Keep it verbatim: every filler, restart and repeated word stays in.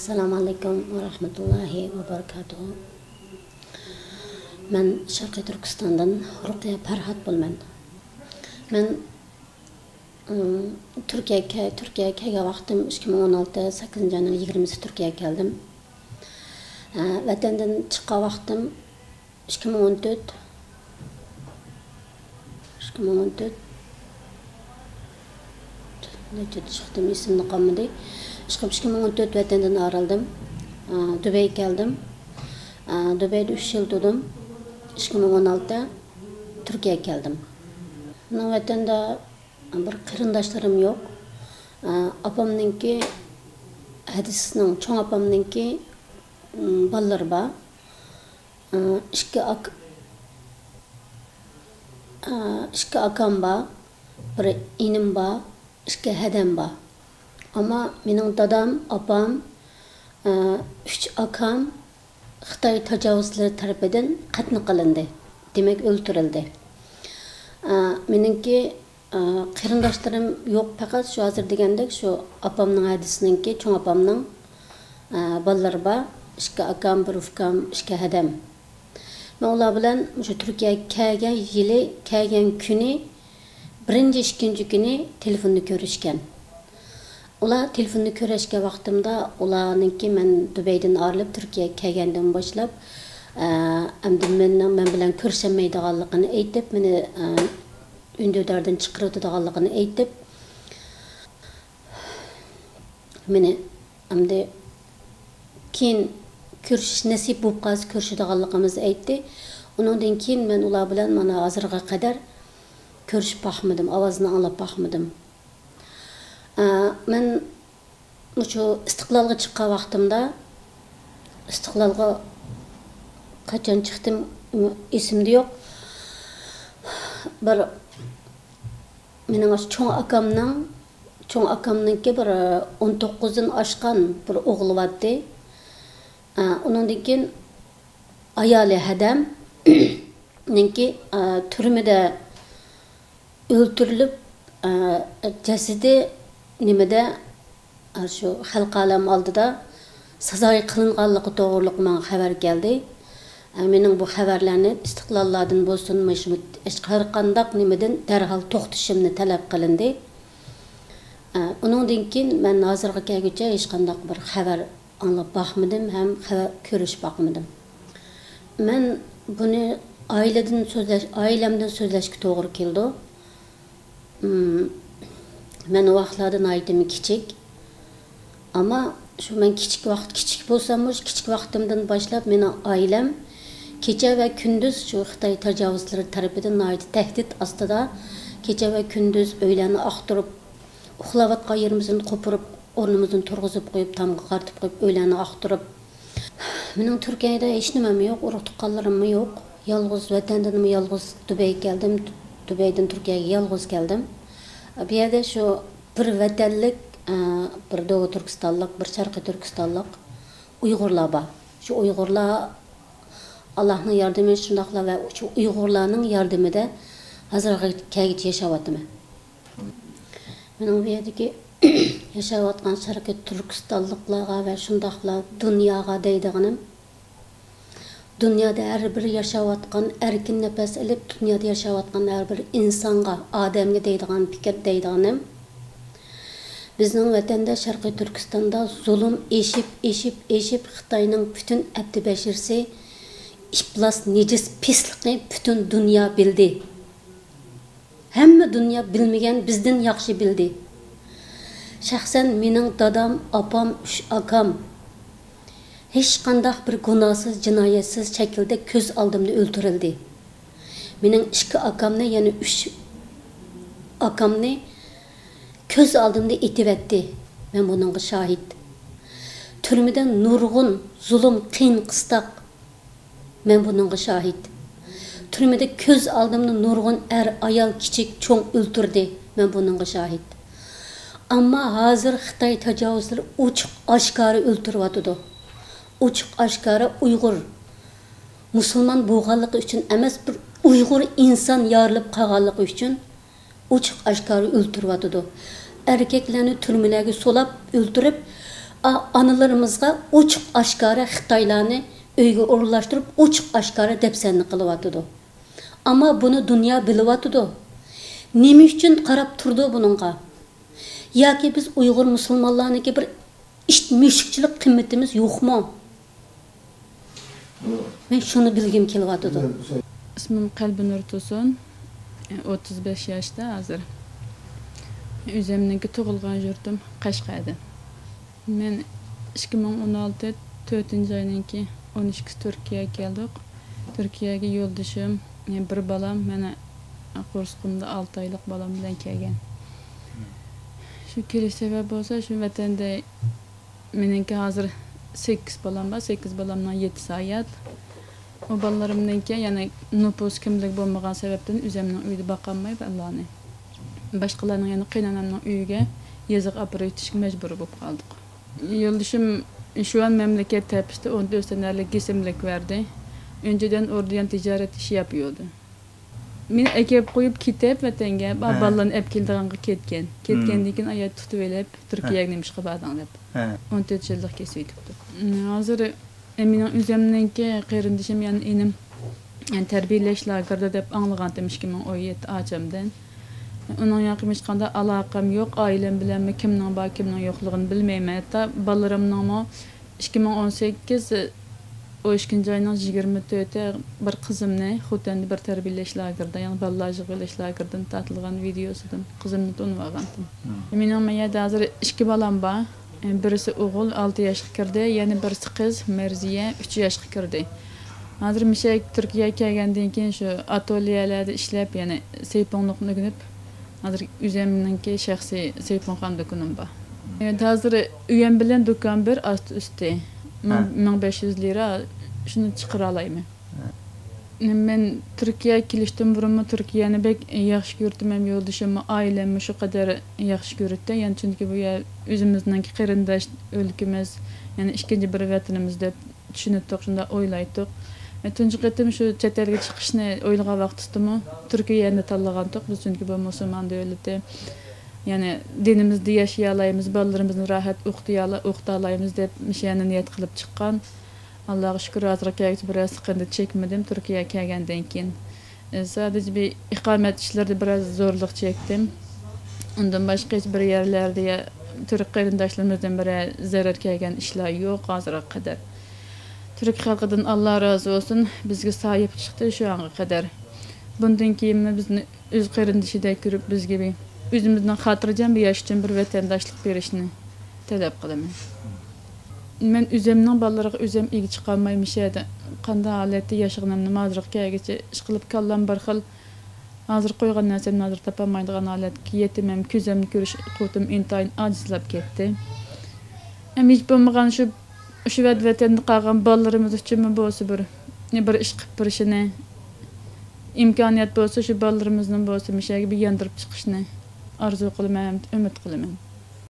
ئەسسالامۇ ئەلەيكۇم ۋە رەھمەتۇللاھى ۋە بەرىكاتۇھۇ. مەن شەرقىي تۈركىستاندىن رۇقىيە پەرھات بولىمەن. مەن، ئىم، تۈركىيەگە كە-، تۈركىيەگە كەلگەن ۋاقتىم ئىككى مىڭ ئون ئالتى، سەككىزىنچى ئاينىڭ يىگىرمىسى تۈركىيەگە كەلدىم. ئە، ۋەتەندىن چىققان ۋاقتىم ئىككى مىڭ ئون تۆت، ئىككى مىڭ ئون تۆت، نەچچىدە چىقتىم، ئېسىمدە قالمىدى. ئىشقىلىپ، ئىككى مىڭ ئون تۆت ۋەتەندىن ئايرىلدىم. ئا، دۇبەيگە كەلدىم. ئا، دۇبەيدە ئۈچ يىل تۇردۇم. ئىككى مىڭ ئون ئالتە تۈركىيەگە كەلدىم. مېنىڭ ۋەتەندە بىر قېرىنداشلىرىم يوق. ئا، ئاپامنىڭكى، ھەدىسىنىڭ، چوڭ ئاپامنىڭكى، ئىم، بالىلىرى بار. ئىككى ئاك-، ئىككى ئاكام بار، بىر ئىنىم بار، ئىككى ھەدەم بار. ئەمما مېنىڭ دادام، ئاپام، ئۈچ ئاكام خىتاي تاجاۋۇزچىلىرى تەرىپىدىن قەتل قىلىندى، دېمەك، ئۆلتۈرۈلدى. مېنىڭكى ئا، قېرىنداشلىرىم يوق، پەقەت شۇ ھازىر دېگەندەك شۇ ئاپامنىڭ ھەدىسىنىڭكى، چوڭ ئاپامنىڭ، ئا، بالىلىرى بار. ئىككى ئاكام، بىر ئۇكام، ئىككى ھەدەم. مەن ئۇلار بىلەن مۇشۇ تۈركىيەگە كەلگەن يىلى، كەلگەن كۈنى، بىرىنچى، ئىككىنچى كۈنى تېلېفوندا كۆرۈشكەن. ئۇلار تېلېفوندا كۆرۈشكەن ۋاقتىمدا، ئۇلارنىڭكى مەن دۇبەيدىن ئايرىلىپ تۈركىيەگە كەلگەندىن باشلاپ، ئە، ئەمدى مېنىڭ، مەن بىلەن كۆرۈشەلمەيدىغانلىقىنى ئېيتىپ، مېنى، ئە، ئۈندىداردىن چىقىرىۋېتىدىغانلىقىنى ئېيتىپ، مېنى ئەمدى كېيىن كۆرۈشۈش نېسىپ بولۇپ قالسا كۆرۈشىدىغانلىقىمىزنى ئېيتتى. ئۇنىڭدىن كېيىن مەن ئۇلار بىلەن مانا ھازىرغا قەدەر كۆرۈشۈپ باقمىدىم، ئاۋازىنى ئاڭلاپ باقمىدىم. ئە، مەن مۇشۇ ئىستىقلالغا چىققان ۋاقتىمدا، ئىستىقلالغا قاچان چىقتىم، ئېسىمدە يوق. بىر مېنىڭ ئاشۇ چوڭ ئاكامنىڭ، چوڭ ئاكامنىڭكى بىر ئون توققۇزدىن ئاشقان بىر ئوغلى بارتتى. ئۇنىڭدىن كېيىن ئايالى ھەدەمنىڭكى، ئە، تۈرمىدە ئۆلتۈرۈلۈپ، ئە، جەسىتى نېمىدە، ئە، شۇ خەلقى ئالەم ئالدىدا سازايى قىلىنغانلىقى توغرۇلۇق ماڭا خەۋەر كەلدى. ئە، مېنىڭ بۇ خەۋەرلەرنى ئىستىقلاللاردىن بولسۇن، مۇشۇ ھەر قانداق نېمىدىن دەرھال توختىتىشىمنى تەلەپ قىلىندى. ئە، ئۇنىڭدىن كېيىن مەن ھازىرغا كەلگۈچە ھېچقانداق بىر خەۋەر ئاڭلاپ باقمىدىم ھەم خەۋەر كۆرۈشۈپ باقمىدىم. مەن بۇنى ئائىلىدىن سۆزلەش، ئائىلەمدىن سۆزلەشكە توغرا كېلىدۇ. مم، مەن ئۇ ۋاقىتلاردا ناھايىتىمۇ كىچىك. ئەمما شۇ مەن كىچىك ۋاقىت، كىچىك بولساممۇ، شۇ كىچىك ۋاقتىمدىن باشلاپ مېنىڭ ئائىلەم كېچە ۋە كۈندۈز شۇ خىتاي تاجاۋۇزچىلىرى تەرىپىدىن ناھايىتى تەھدىت ئاستىدا، كېچە ۋە كۈندۈز ئۆيلەرنى ئاختۇرۇپ، ئۇخلاۋاتقان يېرىمىزدىن قوپۇرۇپ، ئورنىمىزدىن تۇرغۇزۇپ قويۇپ، تامغا قارىتىپ قويۇپ، ئۆيلەرنى ئاختۇرۇپ. مېنىڭ تۈركىيەدە ھېچنېمەممۇ يوق، ئۇرۇق-تۇغقانلىرىممۇ يوق. يالغۇز، ۋەتەندىنمۇ يالغۇز دۇبەيگە كەلدىم. دۇبەيدىن تۈركىيەگە يالغۇز كەلدىم. بۇ يەردە شۇ بىر ۋەتەنلىك، ئە، بىر دوغۇ تۈركىستانلىق، بىر شەرقىي تۈركىستانلىق ئۇيغۇرلار بار. شۇ ئۇيغۇرلار، ئاللاھنىڭ ياردىمى شۇنداقلا ۋە شۇ ئۇيغۇرلارنىڭ ياردىمىدە ھازىرغا كەلگۈچە ياشاۋاتىمەن. مېنىڭ بۇ يەردىكى ياشاۋاتقان شەرقىي تۈركىستانلىقلارغا ۋە شۇنداقلا دۇنياغا دەيدىغىنىم، دۇنيادا ھەر بىر ياشاۋاتقان، ئەركىن نەپەس ئېلىپ، دۇنيادا ياشاۋاتقان ھەر بىر ئىنسانغا، ئادەمگە دەيدىغان پىكىر، دەيدىغىنىم، بىزنىڭ ۋەتەندە، شەرقىي تۈركىستاندا زۇلۇم ئېشىپ، ئېشىپ، ئېشىپ، خىتاينىڭ پۈتۈن ئەپتى بەشىرىسى، ئىپلاس، نىجىس، پىسلىقى پۈتۈن دۇنيا بىلدى. ھەممە دۇنيا بىلمىگەن، بىزدىن ياخشى بىلدى. شەخسەن مېنىڭ دادام، ئاپام، ئۈچ ئاكام ھېچقانداق بىر گۇناھسىز، جىنايەتسىز شەكىلدە كۆز ئالدىمدا ئۆلتۈرۈلدى. مېنىڭ ئىككى ئاكامنى، يەنە ئۈچ ئاكامنى كۆز ئالدىمدا ئېتىۋەتتى. مەن بۇنىڭغا شاھىت. تۈرمىدە نۇرغۇن زۇلۇم، قىيىن-قىستاق. مەن بۇنىڭغا شاھىت. تۈرمىدە كۆز ئالدىمدا نۇرغۇن ئەر، ئايال، كىچىك، چوڭ ئۆلتۈردى. مەن بۇنىڭغا شاھىت. ئەمما ھازىر خىتاي تاجاۋۇزچىلىرى ئوچۇق ئاشكارا ئۆلتۈرۈۋاتىدۇ. ئوچۇق ئاشكارا ئۇيغۇر مۇسۇلمان بولغانلىقى ئۈچۈن ئەمەس، بىر ئۇيغۇر ئىنسان يارىلىپ قالغانلىقى ئۈچۈن ئوچۇق ئاشكارا ئۆلتۈرۈۋاتىدۇ. ئەركەكلەرنى تۈرمىلەرگە سولاپ ئۆلتۈرۈپ، ئا-، ئانىلىرىمىزغا ئوچۇق ئاشكارا خىتايلارنى ئۆيگە ئورۇنلاشتۇرۇپ، ئوچۇق ئاشكارا دەپسەندە قىلىۋاتىدۇ. ئەمما بۇنى دۇنيا بىلىۋاتىدۇ. نېمە ئۈچۈن قاراپ تۇرىدۇ بۇنىڭغا؟ ياكى بىز ئۇيغۇر مۇسۇلمانلارنىڭكى بىر ئىت مۈشۈكچىلىك قىممىتىمىز يوقمۇ؟ مەن شۇنى بىلگۈم كېلىۋاتىدۇ. ئىسمىم قەلبىنۇر تۇرسۇن. ئوتتۇز بەش ياشتا ھازىر. ئۆزۈمنىڭكى تۇغۇلغان يۇرتۇم قەشقەردىن. مەن ئىككى مىڭ ئون ئالتە تۆتىنچى ئاينىڭكى ئون ئىككىسى تۈركىيەگە كەلدۇق. تۈركىيەگە يولدىشىم، بىر بالام، مانا قورسىقىمدا ئالتە ئايلىق بالام بىلەن كەلگەن. شۇ كېلىش سەۋەب بولسا، شۇ ۋەتەندە مېنىڭكى ھازىر سەككىز بالام بار، سەككىز بالامنىڭ يەتتىسى ھايات. ئۇ بالىلىرىمنىڭكى يەنە نوپۇس كىملىكى بولمىغان سەۋەبتىن ئۆزۈمنىڭ ئۆيىدە باقالماي بالىلارنى. باشقىلارنىڭ، يەنى قېيىنئانامنىڭ ئۆيىگە يېزىغا ئاپىرىۋېتىشكە مەجبۇر بولۇپ قالدۇق. يولدىشىم شۇ ئان مەملىكەت تەپىسىدە ئون تۆت سەنەلىك گېسىملىك بەردى. ئۆنچىدىن ئوردىيان تىجارەت ئىشى ياپىيودى. مېنى ئەكەپ قويۇپ كېتىپ ۋەتەنگە، با-، ھە. بالىلارنى ئەپ كېلىدىغانغا كەتكەن. ھىم. كەتكەندىن كېيىن ئاياغ تۇتۇۋېلىپ، ھە. تۈركىيەگە نېمىشقا باردىڭ دەپ. ھە. ئون تۆت يىللىق كېسىۋېتىپتۇ. ھازىر، ئە، مېنىڭ ئۆزۈمنىڭكى قېرىندىشىم، يەنى ئىنىم، يەنى تەربىيەلەش لاگېرىدا دەپ ئاڭلىغانتىم ئىككى مىڭ ئون يەتتە ئاچامدىن. ئۇنىڭ ياقى ھېچقانداق ئالاقەم يوق، ئائىلەم بىلەنمۇ كىمنىڭ بار، كىمنىڭ يوقلۇقىنى بىلمەيمەن. ھەتتا بالىلىرىمنىڭمۇ ئىككى مىڭ ئون سەككىز ئون ئىككىنچى ئاينىڭ يىگىرمە تۆتى بىر قىزىمنى خوتەندە بىر تەربىيەلەش لاگېرىدا، يەنى بالىلار يىغىۋېلىش لاگېرىدىن تارتىلغان ۋىدېيوسىدىن قىزىمنى تونۇۋالغانتىم. مم. مېنىڭ مەيەردە ھازىر ئىككى بالام بار. بىرسى ئوغۇل، ئالتە ياشقا كىردى، يەنە بىرسى قىز، مەرزىيە، ئۈچ ياشقا كىردى. ھازىر مىشەگە تۈركىيەگە كەلگەندىن كېيىن شۇ ئاتوليەلەردە ئىشلەپ، يەنە سەيپۇڭلۇقنى ئۆگىنىپ، ھازىر ئۆزۈمنىڭكى شەخسىي سەيپۇڭخان دۇكىنىم بار. ھازىر ئۆيۈم بىلەن دۇكان بىر، ئاستى ئۈستى. مىڭ، ھە. مىڭ بەش يۈز لىرا شۇنى چىقىرالايمەن. ھە. مەن تۈركىيەگە كېلىشتىن بۇرۇنمۇ تۈركىيەنى بەك ياخشى كۆرىتتىم، ھەم يولدىشىممۇ، ئائىلەممۇ شۇ قەدەر ياخشى كۆرەتتى. يەنى چۈنكى بۇ يەر ئۆزىمىزنىڭكى قېرىنداش ئۆلكىمىز، يەنى ئىككىنچى بىر ۋەتىنىمىز دەپ چۈشىنەتتۇق، شۇنداق ئويلايتتۇق. ئە، تۇنجى قېتىم شۇ چەت ئەلگە چىقىشنى ئويلىغان ۋاقتىمىزدىمۇ تۈركىيەنى تاللىغانتۇق. بىز چۈنكى بۇ مۇسۇلمان دۆلىتى. يەنى دىنىمىزدا ياشىيالايمىز، بالىلىرىمىزنى راھەت ئوقۇتىيالا-، ئوقۇتالايمىز دەپ مۇشۇ يەرنى نىيەت قىلىپ چىققان. ئاللاغا شۈكۈر، ھازىرغا كەلگۈچە بىرەر سىقىندى چەكمىدىم تۈركىيەگە كەلگەندىن كېيىن. ئە، سادىجە بىر ئىقامەت ئىشلىرىدا بىرئاز زورلۇق چەكتىم. ئۇندىن باشقا ھېچ بىر يەرلەردە يا تۈرك قېرىنداشلىرىمىزدىن بىرەر زەرەر كەلگەن ئىشلار يوق ھازىرغا قەدەر. تۈرك خەلقىدىن ئاللا رازى بولسۇن، بىزگە ساھىب چىقتى شۇ ئانغا قەدەر. بۇندىن كېيىنمۇ بىزنى ئۆز قېرىندىشىدەك كۆرۈپ، بىزگە بىر، ئۆزىمىزنىڭ خاتىرجەم بىر ياش ئۈچۈن بىر ۋەتەنداشلىق بېرىشنى تەلەپ قىلىمەن. مەن ئۆزۈمنىڭ بالىلىرىغا ئۆزۈم ئىگە چىقالماي، مۇشۇ يەردە قانداق ھالەتتە ياشىغىنىمنى ھازىرغا كەلگۈچە ئىشقىلىپ، كاللام بىر خىل، ھازىر قويغان نەرسەمنى ھازىر تاپالمايدىغان ھالەتكە يېتىمەن، كۆزۈمنى كۆرۈش قۇۋۋىتىم ئىنتايىن ئاجىزلاپ كەتتى. ھەم ھېچ بولمىغان شۇ، شۇ ۋەت-، ۋەتەندە قالغان بالىلىرىمىز ئۈچۈنمۇ بولسا بىر، بىر ئىش قىلىپ بېرىشىنى، ئىمكانىيەت بولسا شۇ بالىلىرىمىزنى بولسا مۇشۇ يەرگە بىر ياندۇرۇپ چىقىشىنى ئارزۇ قىلىمەن ھەم ئۈمىد قىلىمەن.